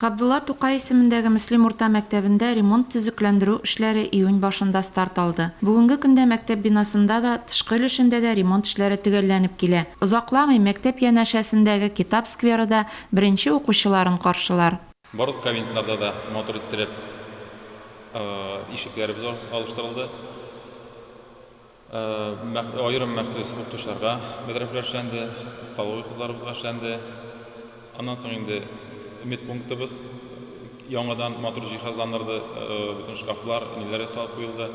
Габдулла Тукай исемендәге Мөслим урта мәктәбендә ремонт-төзекләндерү эшләре июнь башында старт алды. Бүгенге көндә мәктәп бинасында да, тышкы өлешендә дә ремонт эшләре төгәлләнеп килә. Озакламый мәктәп янәшәсендәге Китап скверы да беренче укучыларын каршылар. Барлык кабинетларда да матур иттереп ишекләребез алыштырылды. Аерым махсус укытучыларга бәдрәфләр эшләнде, столовый кызларыбызга эшләнде. Аннан соң инде медпунктыбыз яңадан матур җиһазландырды, бөтен шкафлар, ниләр ясалып куелды.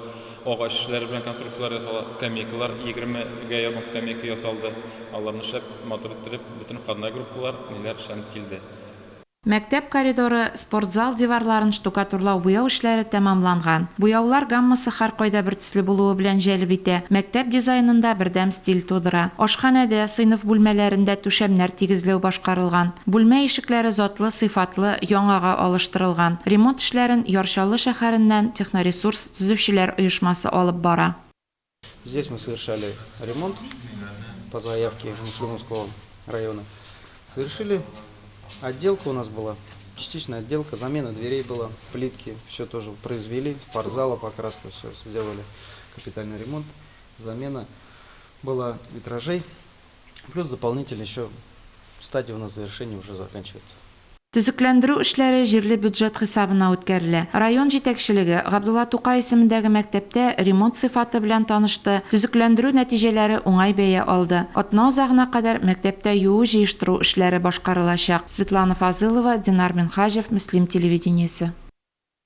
Агач эшләре белән конструкцияләр ясала, скамейкалар, 20 гә якын скамейка ясалды. Аларны эшләп, матур иттереп, бөтен входная группалар, ниләр эшләнеп килде. Мәктәп коридоры, спортзал диварларын штукатурлау-буяу эшләре тәмамланган. Буяулар гаммасы һәркайда бертөсле булуы белән җәлеп итә, мәктәп дизайнында бердәм стиль тудыра. Ашханәдә, сыйныф бүлмәләрендә түшәмнәр тигезләү башкарылган. Бүлмә ишекләре затлы, сыйфатлы, яңага алыштырылган. Ремонт эшләрен Яр Чаллы шәһәреннән Техноресурс төзүчеләр оешмасы алып бара. Здесь мы совершали ремонт по заявке Муслюмовского района. Совершили отделка у нас была, частичная отделка, замена дверей была, плитки, все тоже произвели, спортзала, покраска, все сделали, капитальный ремонт, замена была витражей, плюс дополнительно еще стадия у нас завершения уже заканчивается. Төзекләндерү эшләре җирле бюджет хисабына үткәрелә. Район җитәкчелеге Габдулла Тукай исемендәге мәктәптә ремонт сыйфаты белән танышты, төзекләндерү нәтиҗәләре уңай бәя алды. Атна азагына кадәр мәктәптә юу-җыештыру эшләре башкарылачак. Светлана Фазылова, Динар Минһаҗев, Мөслим телевидениесе.